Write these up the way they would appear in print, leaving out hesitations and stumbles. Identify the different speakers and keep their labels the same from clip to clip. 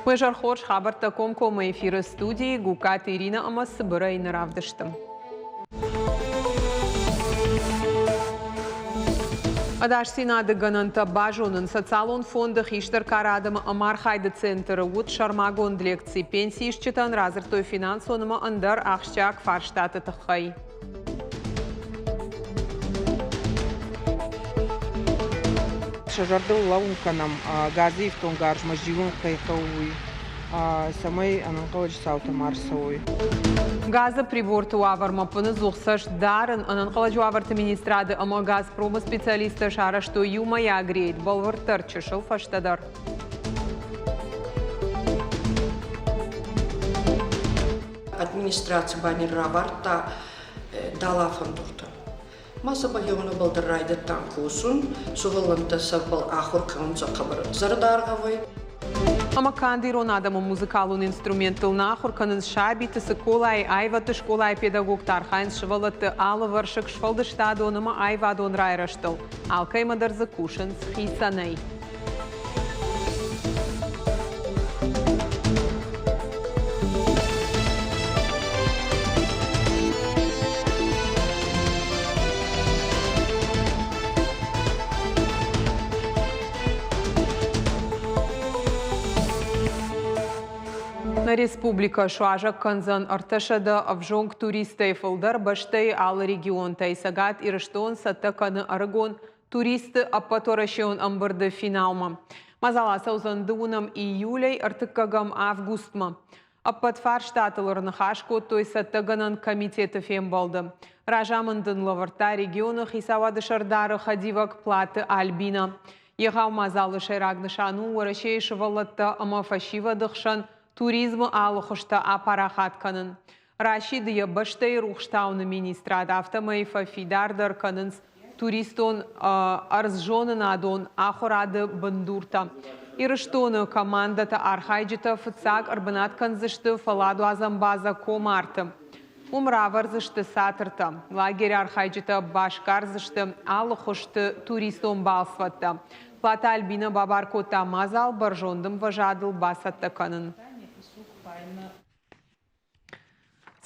Speaker 1: Уе зӕр хорз хабӕрттӕ комкоммӕ эфиры студийы Гуккаты Иринӕ ӕмӕ Цыбырӕй нӕ равдысты. Ӕдасдзинады гӕнӕнтӕ базонын социалон фонды хистӕр кары адӕмы ӕмархайды центры уыд сӕрмагонд лекци. Пенсиисджытӕн радзырдтой финансон ӕмӕ ӕндӕр ахсджиаг фарстаты тыххӕй.
Speaker 2: Сӕ зӕрдыл лӕууын кӕнӕм, газы ифтонгарзмӕ зилын кӕй хъӕуы, уый, цӕмӕй ӕнӕнхъӕлӕджы цаутӕ ма рцӕуой.
Speaker 1: Газы приборты уавӕрмӕ ӕппынӕдзух цӕст дарын ӕнӕнхъӕлӕджы уавӕрты министрады ӕмӕ Газпромы специалисттӕ сарӕзтой иумӕйаг рейд, бӕлвырддӕр чысыл фӕстӕдӕр.
Speaker 3: Администраци ба нин равардта далафӕндуртӕ. Ма сӕбӕл еунӕбӕл дӕр райдӕдтан косун, сувӕллӕнттӕ сӕбӕл ахур кӕнунцӕ хъӕбӕр зӕрдӕргъӕвӕй.
Speaker 1: Ӕмӕ канд ирон адӕмы музыкалон инструменттыл нӕ ахуыр кӕнынц сабиты, Цыколайы аивӕдты скъолайы педагогтӕ архайынц сывӕллӕтты алывӕрсыг сфӕлдыстадон ӕмӕ аивадон райрӕзтыл. Алкӕимӕ дӕр дзы кусынц хицӕнӕй. Нӕ республикӕ суазӕг кӕндзӕн 300 ӕвзонг туристтӕй фылдӕр бӕстӕйы алы регионтӕй. Цӕгат Ирыстон цӕттӕ кӕны ӕрыгон туристты ӕппӕтуӕрӕсеон ӕмбырды финалмӕ. Мадзал ацӕудзӕн дыууынӕм июлӕй ӕртыккӕгӕм августмӕ. Ӕппӕт фарстатыл ӕрныхас кодтой цӕттӕгӕнӕн комитеты фембӕлды. Разамынд ын лӕвӕрдта регионы хицауады сӕрдары хӕдивӕг Платы Альбина. Егъау мадзалы сӕйраг нысан у Уӕрӕсейы сывӕллӕттӕ ӕмӕ фӕсивӕды хсӕн туризмы алы хуызтӕ апарахат кӕнын. Расиды йӕ бӕстӕйы рухстауыны министрад, афтӕмӕй фӕфидардӕр кӕнынц туристон ӕрдззонынадон ахуырады бындуртӕ. Ирыстоны командӕты архайджытӕ фыццаг ӕрбынат кӕндзысты фӕлладуадзӕн базӕ Комарты. Уым равӕрдзысты цатыртӕ. Лагеры архайджытӕ басгардзысты алы хуызты туристон балцвӕдтӕ. Платы Альбина бабар кодта мадзал бӕрзонд ӕмвӕзадыл бацӕттӕ кӕнын.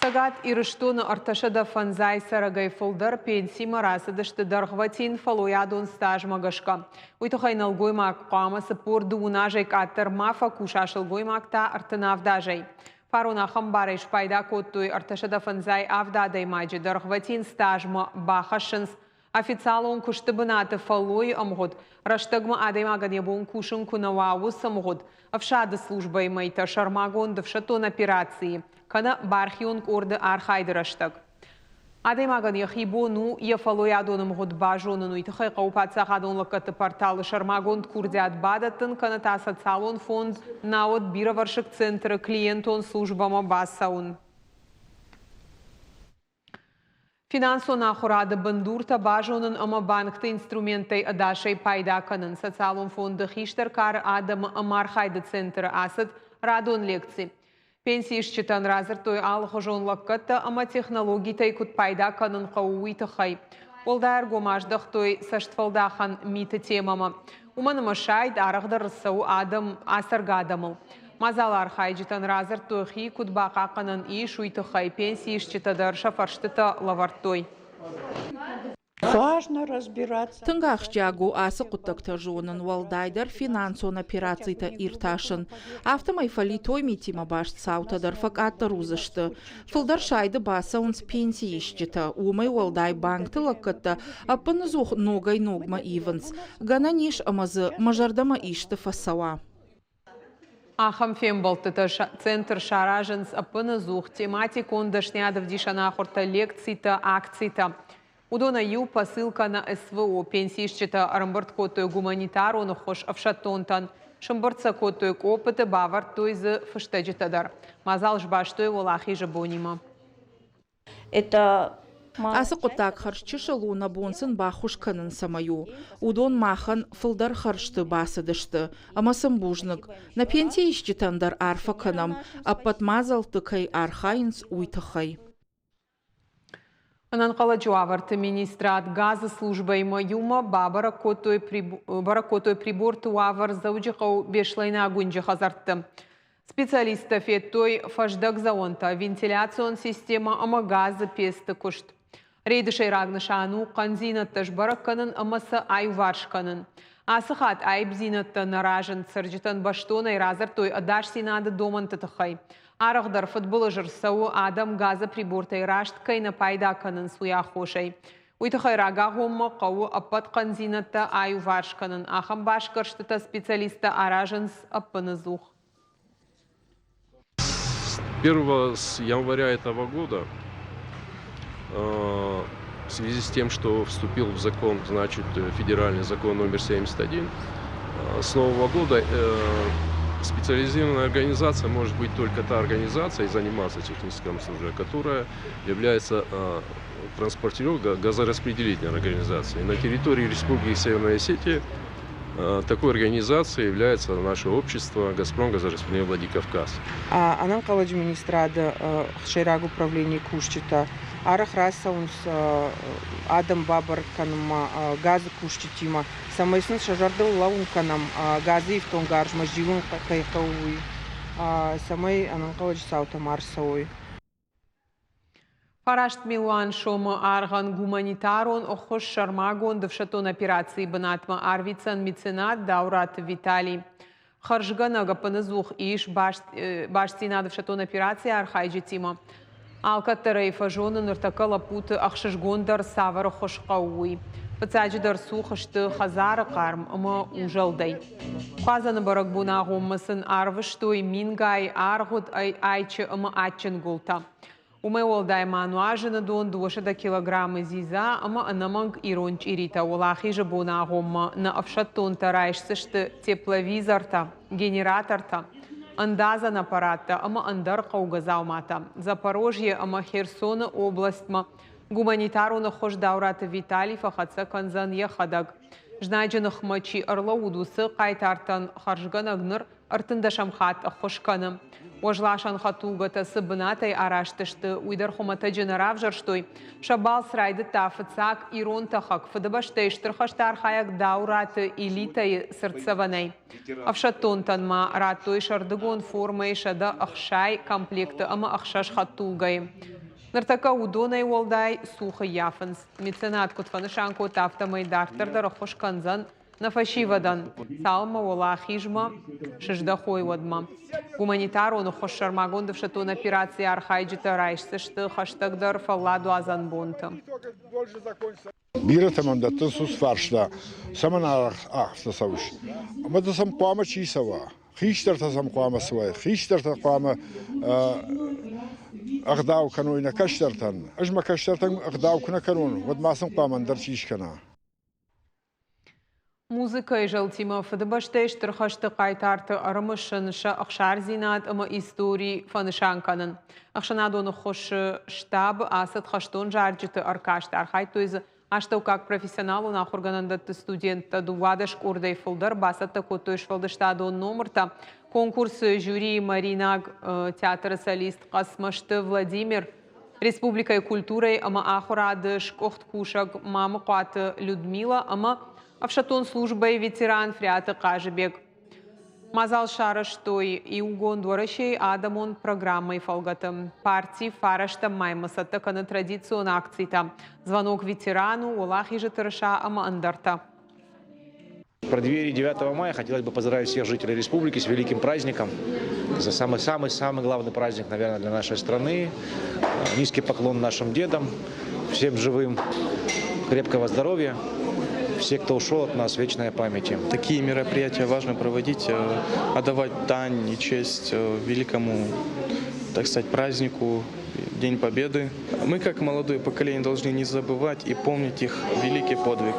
Speaker 1: Цӕгат Ирыстоны 305 цӕрӕгӕй фылдӕр пенсимӕ рацыдысты дӕргъвӕтин фӕллойадон стажмӕ гӕсгӕ. Уый тыххӕй нӕлгоймаг хъуамӕ 42 азӕй къаддӕр ма фӕкуса, сылгоймаг та 37 азӕй. Фарон ахӕм барӕй спайда кодтой 357 адӕймаджы дӕргъвӕтин стажмӕ бахӕссынц Официалон куысты бынаты фӕллойы ӕмгъуыд, рӕстӕгмӕ адӕймагӕн йӕ бон кусын куы нӕ уа, уыцы ӕмгъуыд, ӕфсады службӕйы мӕйтӕ сӕрмагонд ӕфсӕддон операцийы кӕнӕ бархион къорды архайды рӕстӕг. Адӕймагӕн йӕхи бон у йӕ фӕллойадон ӕмгъуыд базонын, уый тыххӕй хъӕуы паддзахадон лӕггӕдты порталы сӕрмагонд курдиат бадӕттын кӕнӕ та социалон фонд, науӕд бирӕвӕрсыг центры клиентон службӕмӕ бацӕуын. Финансон ахуырады бындуртӕ базонын ӕмӕ банкты инструменттӕй ӕдасӕй пайда кӕнын социалон фонды хистӕр кары адӕмы ӕмархайды центры ацыд радон лекци. Пенсиисджытӕн радзырдтой алыхуызон лӕггӕдтӕ ӕмӕ технологитӕй куыд пайда кӕнын хъӕуы, уый тыххӕй. Уӕлдай ӕргом аздӕхтой цӕстфӕлдахӕн миты темӕмӕ. Уымӕн ӕмӕ сайд арӕхдӕр цӕуы адӕм ацӕргӕ адӕмыл. Мадзалы архайджытӕн радзырдтой, хи куыд бахъахъхъӕнӕн ис, уый тыххӕй. Пенсиисджытӕ дӕр сӕ фӕрстытӕ лӕвӕрдтой.
Speaker 4: Тынг ахсджиаг у ацы хъуыддӕгтӕ зонын, уӕлдайдӕр финансон операцитӕ иртасын. Афтӕмӕй фӕлитой митимӕ баст цаутӕ дӕр фӕкъаддӕр уыдзысты. Фылдӕр сайды бацӕуынц пенсиисджытӕ, уымӕй уӕлдай банкты лӕггӕдтӕ ӕппынӕдзух ногӕй-ногмӕ ивынц. Гӕнӕн ис ӕмӕ дзы мӕ зӕрдӕмӕ исты фӕцӕуа.
Speaker 1: Ахӕм фембӕлдтытӕ центр саразынц ӕппынӕдзух тематикон дӕсныйадӕвдисӕн ахуыртӕ, лекцитӕ, акцитӕ. Уыдонӕй иу посылкӕ на СВО пенсиисджытӕ ӕрӕмбырд кодтой гуманитарон ӕххуыс ӕфсӕддонтӕн. Сӕмбырд сӕ кодтой къоппыты, бавӕрдтой дзы фыстӕджытӕ дӕр. Мадзал сбастой Уӕлахизы бонимӕ.
Speaker 4: Это Ацы хъуыддаг хӕрзчысыл у, нӕ бон сын баххуыс кӕнын цӕмӕй у. Уыдон махӕн фылдӕр хӕрзты бацыдысты, ӕмӕ сын бузныг. Нӕ пенсиисджытӕн дӕр арфӕ кӕнӕм, ӕппӕт мадзӕлтты кӕй архайынц, уый тыххӕй.
Speaker 1: Ӕнӕнхъӕлӕджы уавӕрты министрад газы службӕимӕ иумӕ бабӕрӕг кодтой, бӕрӕг кодтой приборты уавӕр Дзӕуджыхъӕуы Беслӕйнаг уынджы хӕдзӕртты. Специалисттӕ федтой фӕздӕгдзӕуӕнтӕ, вентиляцион системӕ ӕмӕ газы пецты куыст. Рейды сӕйраг нысан у хъӕндзинӕдтӕ сбӕрӕг кӕнын ӕмӕ сӕ аиуварс кӕнын. Ацы хатт аипдзинӕдтӕ нӕ разынд, цӕрджытӕн бӕстонӕй радзырдтой ӕдасдзинады домӕнты тыххӕй. Арӕхдӕр фыдбылыз ӕрцӕуы, адӕм газы прибортӕй раст кӕй нӕ пайда кӕнынц, уый аххосӕй. Уый тыххӕй рагагъоммӕ хъӕуы ӕппӕт хъӕндзинӕдтӕ аиуварс кӕнын. Ахӕм басгӕрстытӕ специалисттӕ аразынц ӕппынӕдзух.
Speaker 5: С 1 января этого года в связи с тем, что вступил в закон, значит, федеральный закон номер 71, с Нового года специализированная организация может быть только та организация и заниматься техническим обслуживанием, которая является транспортировкой газораспределительной организацией. На территории Республики Северная Осетия такой организацией является наше общество «Газпром газораспределение Владикавказ».
Speaker 2: Ӕнӕнхъӕлӕджы министрады сӕйраг управленийы кусджытӕ арӕх рацӕуынц адӕм бабӕрӕг кӕнынмӕ газы кусджытимӕ, цӕмӕй сын сӕ зӕрдыл лӕууын кӕнӕм, газы ифтонггарзмӕ зилын кӕй хъӕуы, уый, цӕмӕй ӕнӕнхъӕлӕджы цаутӕ ма рцӕуой.
Speaker 1: Фараст милуан сомы аргъӕн гуманитарон ӕххуыс сӕрмагонд ӕфсӕддон операцийы бынатмӕ арвитдзӕн меценат Даураты Виталий. Хӕрзгӕнӕг ӕппынӕдзух ис бастдзинад ӕфсӕддон операцийы архайджытимӕ. Алкӕддӕр ӕй фӕзоны, ныртӕккӕ лӕппуты ӕхсызгондӕр цавӕр ӕххуыс хъӕуы, уый. Фыццаджыдӕр цух сты хӕдзары хъарм ӕмӕ узӕлдӕй. Куадзӕны бӕрӕгбон агъоммӕ сын арвыстой мингай аргъуыд айчы ӕмӕ адджын гуылтӕ. Уымӕй уӕлдай ма нуазыны дон 200 килограммы дзидза ӕмӕ ӕнӕмӕнг ирон чъиритӕ Уӕлахизы боны агъоммӕ нӕ ӕфсӕддонтӕ райсдзысты тепловизортӕ, генератортӕ, ӕндадзӕн аппараттӕ ӕмӕ ӕндӕр хъӕугӕ дзауматӕ. Запорожье ӕмӕ Херсоны областмӕ гуманитарон ӕххуыс Даураты Виталий фӕхӕццӕ кӕндзӕн йӕхӕдӕг. Знаджы ныхмӕ чи ӕрлӕууыд, уыцы хъайтартӕн хӕрзгӕнӕг ныр ӕртындӕсӕм хатт ӕххуыс кӕны. Уӕзласӕн хӕдтулгӕтӕ цы бынатӕй арӕзт сты, уый дӕр хуымӕтӕджы нӕ равзӕрстой. Сӕ балц райдыдта фыццаг ирон тӕхӕг, Фыдыбӕстӕйы Стыр хӕсты архайӕг Дауыраты Элитӕйы цыртдзӕвӕнӕй. Ӕфсӕддонтӕн ма радтой сӕрдыгон формӕйы 160 комплекты ӕмӕ ӕхсӕз хӕдтулгӕйы. Ныртӕккӕ уыдонӕй уӕлдай цух ӕййафынц. Меценат куыд фӕнысан кодта, афтӕмӕй дарддӕр дӕр ӕххуыс кӕндзӕн нӕ фӕсивӕдӕн, цалынмӕ уӕлахизмӕ сыздӕхой, уӕдмӕ. Гуманитарон ӕххуыс сӕрмагонд ӕфсӕддон операцийы архайджытӕ райсдзысты хӕстӕгдӕр фӕлладуадзӕн бонты.
Speaker 6: Бирӕтӕ мӕм дӕттынц уыцы фарста, цӕмӕн афтӕ цӕуыс? Ӕмӕ дӕ сӕм хъуамӕ чи цӕуа? Хистӕртӕ сӕм хъуамӕ суай, хистӕртӕ хъуамӕ ӕгъдау кӕной нӕ кӕстӕртӕн. Ӕз мӕ кӕстӕртӕн ӕгъдау куы нӕ кӕнон, уӕд ма сын хъуамӕ ӕндӕр чи скӕна?
Speaker 1: Музыкӕйы зӕлтимӕ Фыдыбӕстӕйы Стыр хӕсты хъайтарты ӕрымысын, сӕ ӕхсардзинад ӕмӕ истори фӕнысан кӕнын. Ӕхсӕнадон ӕххуысы штабы ацыд хӕстон зарджыты ӕркаст. Архайдтой дзы астӕуккаг профессионалон ахуыргӕнӕндӕтты студенттӕ. 12 къордӕй фылдӕр бацӕттӕ кодтой сфӕлдыстадон номыртӕ. Конкурсы жюрийы Маринаг театры солист Хъӕцмӕзты Владимир, Республикӕйы культурӕйы ӕмӕ ахуырады сгуыхт кусӕг Мамыхъуаты Людмила ӕмӕ ӕфсӕддон службӕйы ветеран Фриаты Хъазыбег. Мадзал сарӕзтой Иугонд Уӕрӕсейы адӕмон программӕйы фӕлгӕты. Парти фарӕстӕм маймӕ цӕттӕ кӕны традицион акцитӕ «Звонок ветерану», «Уӕлахизы тырыса» ӕмӕ ӕндӕртӕ.
Speaker 7: В преддверии 9 мая хотелось бы поздравить всех жителей республики с великим праздником. Это самый-самый-самый главный праздник, наверное, для нашей страны. Низкий поклон нашим дедам, всем живым, крепкого здоровья. Все, кто ушел от нас, вечная память им.
Speaker 8: Такие мероприятия важно проводить, отдавать дань и честь великому, так сказать, празднику, День Победы. Мы, как молодое поколение, должны не забывать и помнить их великий подвиг.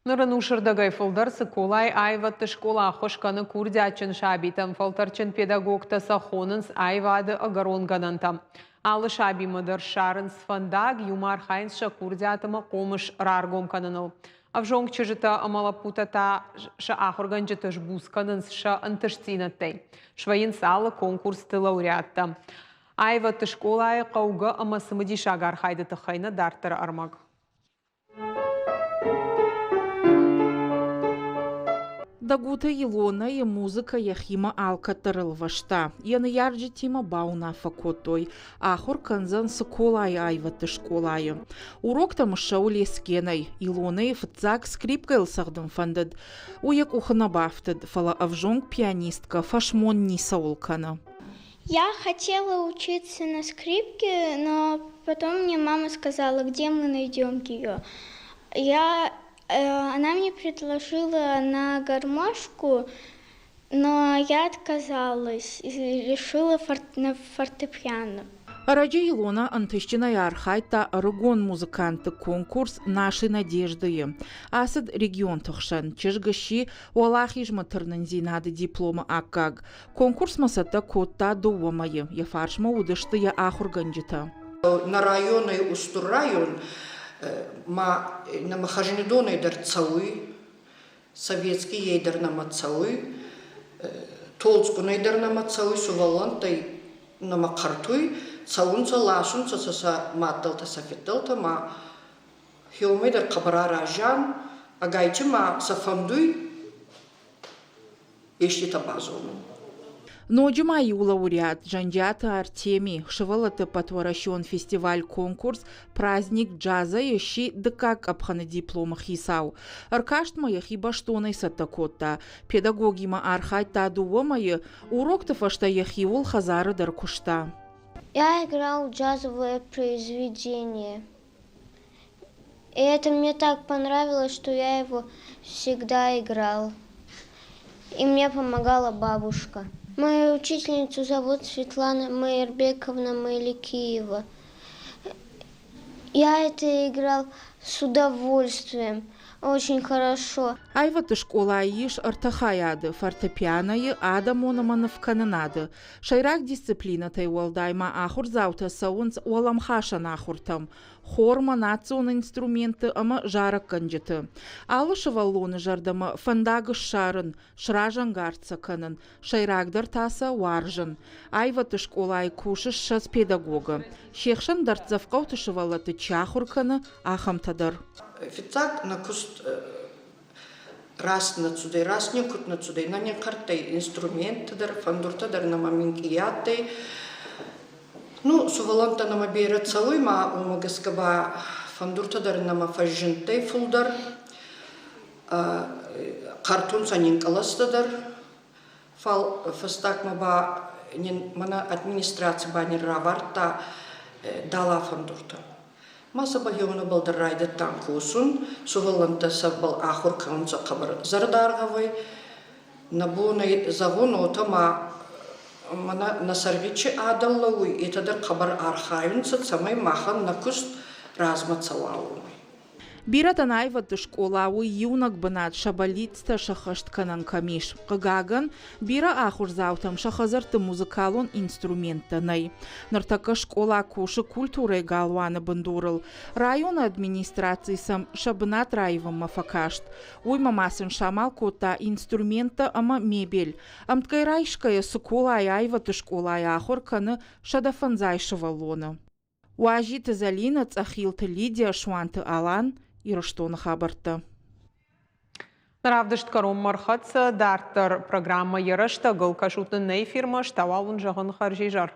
Speaker 1: Ныр ын усырдӕгӕй фылдӕр Цыколайы аивӕдты скъола ӕххуыс кӕны курдиатджын сабитӕн, фӕлтӕрдджын педагогтӕ сӕ хонынц аивады ӕгӕрон гӕнӕнтӕ. Алы сабимӕ дӕр ссарынц фӕндаг, иумӕ архайынц сӕ курдиат ӕмӕ хъомыс раргом кӕныныл. Ӕвзонг чызджытӕ ӕмӕ лӕппутӕ та сӕ ахуыргӕнджыты сбуц кӕнынц сӕ ӕнтыстдзинӕдтӕй. Свӕййынц алы конкурсты лауреаттӕ. Аивӕдты скъолайы хъӕугӕ ӕмӕ цымыдисаг архайды тыххӕй нӕ дарддӕры ӕрмӕг.
Speaker 4: Дӕгуты Илонӕйы музыкӕ йӕхимӕ алкӕддӕр ӕлвӕста. Йӕ ныййарджытимӕ бауынаффӕ кодтой, ахуыр кӕндзӕн Цыколайы аивӕдты скъолайы. Уроктӕм ссӕуы Лескенӕй. Илонӕйы фыццаг скрипкӕйыл цӕгъдын фӕндыд. Уый йӕ къухы нӕ бафтыд, фӕлӕ ӕвзонг пианисткӕ фӕсмон ницӕуыл кӕны.
Speaker 9: Я хотела учиться на скрипке, но потом мне мама сказала, где мы найдем ее. Я Она мне предложила на гармошку, но я отказалась и решила на фортепиано.
Speaker 4: Ӕрӕджы Илона ӕнтыстджынӕй архайдта ӕрыгон музыкантты конкурс «Наши надежды-йы». Ацыд регионты хсӕн. Чызг сси Уӕлахизмӕ тырнындзинады дипломы аккаг. Конкурсмӕ цӕттӕ кодта дыууӕ мӕйы. Йӕ фарсмӕ уыдысты йӕ ахуыргӕнджытӕ.
Speaker 3: Нӕ районӕй устур район ма нӕмӕ Хӕзнидонӕй дӕр цӕуй, Советскиййӕй дӕр нӕмӕ цӕуй, Толдзгунӕй дӕр нӕмӕ цӕуй, сувӕллӕнттӕй нӕмӕ хъӕртуй, цӕунцӕ, ласунцӕ сӕ сӕ маддӕлтӕ, сӕ фиддӕлтӕ ма хеумӕй дӕр хъӕбӕр аразӕн, ӕгайтима ма сӕ фӕндуй еститӕ базонун.
Speaker 4: Ноджы ма иу лауреат Зӕнджиаты Артеми сывӕллӕтты ӕппӕтуӕрӕсеон фестиваль-конкурс «Праздник джаза»-йы сси дыккаг къӕпхӕны дипломы хицау. Ӕркастмӕ йӕхи бӕстонӕй цӕттӕ кодта. Педагогимӕ архайдта дыууӕ мӕйы, урокты фӕстӕ йӕхиуыл хӕдзары дӕр куыста.
Speaker 9: Я играл джазовое произведение. И это мне так понравилось, что я его всегда играл. И мне помогала бабушка. Мою учительницу зовут Светлана Майербековна Майликиева. Я это играл с удовольствием, очень хорошо.
Speaker 4: Аивӕдты скъолайы ис ӕртӕ хайады: фортепианойы, адӕмон ӕмӕ нывкӕнынады. Сӕйраг дисциплинӕтӕй уӕлдай ма ахуырдзаутӕ цӕуынц уӕлӕмхасӕн ахуыртӕм, хормӕ, национ инструментты ӕмӕ зарӕггӕнджыты. Алы сывӕллоны зӕрдӕмӕ фӕндаг ссарын, сразӕнгард сӕ кӕнын, сӕйрагдӕр та сӕ уарзын. Аивӕдты скъолайы кусы 20 педагогы. Се хсӕн дӕрддзӕф хъӕуты сывӕллӕтты чи ахуыр кӕны, ахӕмтӕ дӕр.
Speaker 3: Фиццаг нӕ куст раст нӕ цудӕй, раст нин куд нӕ цудӕй, нӕ нин хъӕрттӕй инструменттӕ дӕр, фӕндуртӕ дӕр нӕмӕ минкъий адтӕй. Ну, сувӕллӕнттӕ нӕмӕ берӕ цӕуй, ма уомӕ гӕсгӕ ба фӕндуртӕ дӕр нӕмӕ фӕззиндтӕй фулдӕр. Хъӕртунцӕ нин кълӕстӕ дӕр, фал фӕстагмӕ ба нин мӕнӕ администраци ба нин равардта дала фӕндуртӕ. Ма сӕбӕл еунӕбӕл дӕр райдӕдтан косун, сувӕллӕнттӕ сӕбӕл ахур кӕнунцӕ хъӕбӕр зӕрдӕргъӕвӕй. Нӕ бонӕй зӕгъун, уотӕ ма мӕнӕ нӕ сӕргъи чи адӕм лӕууй, етӕ дӕр хъӕбӕр архайунцӕ, цӕмӕй махӕн нӕ куст размӕ цӕуа, уомӕй.
Speaker 4: Бирӕтӕн аивӕдты скъола у иунӕг бынат сӕ бӕллицтӕ сӕххӕст кӕнӕн кӕм ис. Хъыгагӕн, бирӕ ахуырдзаутӕм сӕ хӕдзӕртты музыкалон инструменттӕ нӕй. Ныртӕккӕ скъола кусы культурӕйы галуаны бындурыл. Районы администраци сӕм сӕ бынат раивынмӕ фӕкаст. Уыимӕ ма сын самал кодта инструменттӕ ӕмӕ мебель. Ӕмткӕй райсгӕйӕ Цыколайы аивӕдты скъолайы ахуыр кӕны 150 сывӕллоны. Уазиты Зӕлинӕ, Цъӕхилты Лидия, Суанты Алан, Ирыстоны хабӕрттӕ.
Speaker 1: Равдыст кӕронмӕ ӕрхӕццӕ. Дарддӕр программӕ йӕ рӕстӕгыл кӕсут нын нӕ эфирмӕ, стауал уын зӕгъын хӕрзизӕр.